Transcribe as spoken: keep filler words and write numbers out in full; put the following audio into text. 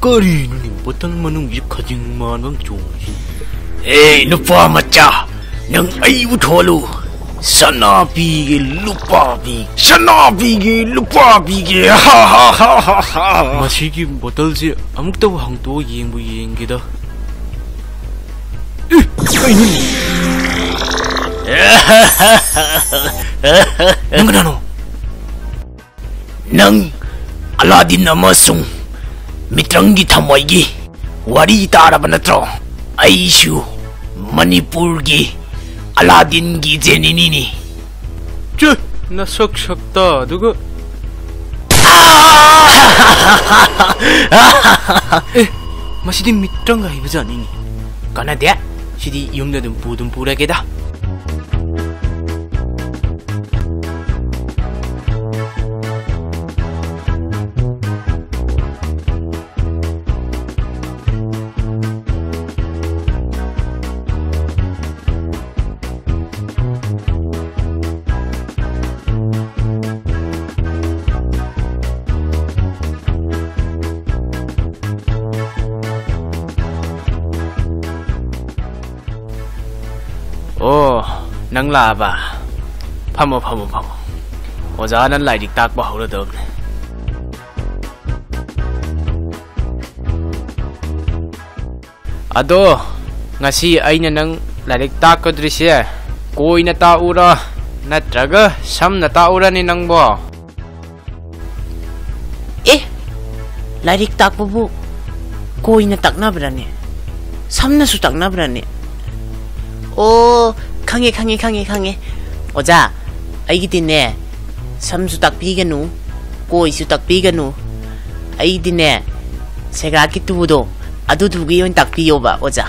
ꯀꯔꯤꯅꯣꯅꯦ, ꯕꯣꯇꯜ ꯃꯅꯨꯡꯒꯤ ꯈꯖꯤꯡ ꯃꯥꯟꯕ ꯑꯃ ꯆꯣꯡꯉꯤꯁꯤ? ꯑꯦ, ꯅꯨꯄꯥ ꯃꯆꯥ, ꯅꯪ ꯑꯩꯕꯨ ꯊꯣꯜꯂꯨ꯫ ꯁꯅꯥ ꯄꯤꯒꯦ, ꯂꯨꯄꯥ ꯄꯤꯒꯦ, ꯁꯅꯥ ꯄꯤꯒꯦ, ꯂꯨꯄꯥ ꯄꯤꯒꯦ꯫ ꯍꯥ, ꯍꯥ, ꯍꯥ, ꯍꯥ, ꯍꯥ꯫ ꯃꯁꯤꯒꯤ ꯕꯣꯇꯜꯁꯦ ꯑꯃꯨꯛꯇꯕꯨ ꯍꯥꯡꯇꯣꯛꯑ ꯌꯦꯡꯕꯨ ꯌꯦꯡꯒꯦꯗ꯫ ꯑꯦ, ꯀꯩꯅꯣꯅꯦ? ꯅꯪ ꯀꯅꯥꯅꯣ? ꯅꯪ ꯑꯂꯥꯗꯤꯟ ꯑꯃꯁꯨꯡ ꯃꯤꯇ꯭ꯔꯪꯒꯤ ꯊꯃꯣꯏꯒꯤ ꯋꯥꯔꯤ ꯇꯥꯔꯕ ꯅꯠꯇ꯭ꯔꯣ? ꯑꯩꯁꯨ ꯃꯅꯤꯄꯨꯔꯒꯤ ꯑꯂꯥꯗꯤꯟꯒꯤ ꯖꯦꯅꯤꯅꯤꯅꯤ꯫ ꯆꯦ, ꯅꯁꯛ ꯁꯛꯇ ꯑꯗꯨꯒ꯫ ꯑꯦ, ꯃꯁꯤꯗꯤ ꯃꯤꯇ꯭ꯔꯪꯒ ꯍꯩꯕꯖꯥꯠꯅꯤꯅꯦ꯫ ꯀꯥꯟꯅꯗꯦ, ꯁꯤꯗꯤ ꯌꯨꯝꯗ ꯑꯗꯨꯝ ꯄꯨ-, ꯑꯗꯨꯝ ꯄꯨꯔꯒꯦꯗ꯫ ꯑꯣ, ꯅꯪ ꯂꯥꯛꯑꯕ? ꯐꯝꯃꯣ, ꯐꯝꯃꯣ, ꯐꯝꯃꯣ꯫ ꯑꯣꯖꯥꯅ ꯂꯥꯏꯔꯤꯛ ꯇꯥꯛꯄ ꯍꯧꯔꯗꯕꯅꯦ꯫ ꯑꯗꯣ, ꯉꯁꯤ ꯑꯩꯅ ꯅꯪ ꯂꯥꯏꯔꯤꯛ ꯇꯥꯛꯀꯗꯣꯔꯤꯁꯦ ꯀꯣꯏꯅ ꯇꯥꯛꯎꯔꯥ, ꯅꯠꯇ꯭ꯔꯒ ꯁꯝꯅ ꯇꯥꯛꯎꯔꯅꯤ ꯅꯪꯕꯣ? ꯑꯦ, ꯂꯥꯏꯔꯤꯛ ꯇꯥꯛꯄꯕꯨ ꯀꯣꯏꯅ ꯇꯥꯛꯅꯕ꯭ꯔꯅꯦ? ꯁꯝꯅꯁꯨ ꯇꯥꯛꯅꯕ꯭ꯔꯅꯦ? ꯑꯣ, ꯈꯪꯉꯦ, ꯈꯪꯉꯦ, ꯈꯪꯉꯦ, ꯈꯪꯉꯦ꯫ ꯑꯣꯖꯥ, ꯑꯩꯒꯤꯗꯤꯅꯦ, ꯁꯝꯁꯨ ꯇꯥꯛꯄꯤꯒꯅꯨ, ꯀꯣꯏꯁꯨ ꯇꯥꯛꯄꯤꯒꯅꯨ꯫ ꯑꯩꯗꯤꯅꯦ, ꯁꯦꯒꯥ ꯀꯤꯇꯨꯗꯣ, ꯑꯗꯨꯗꯨꯒꯤ ꯑꯣꯏꯅ ꯇꯥꯛꯄꯤꯌꯣꯕ, ꯑꯣꯖꯥ꯫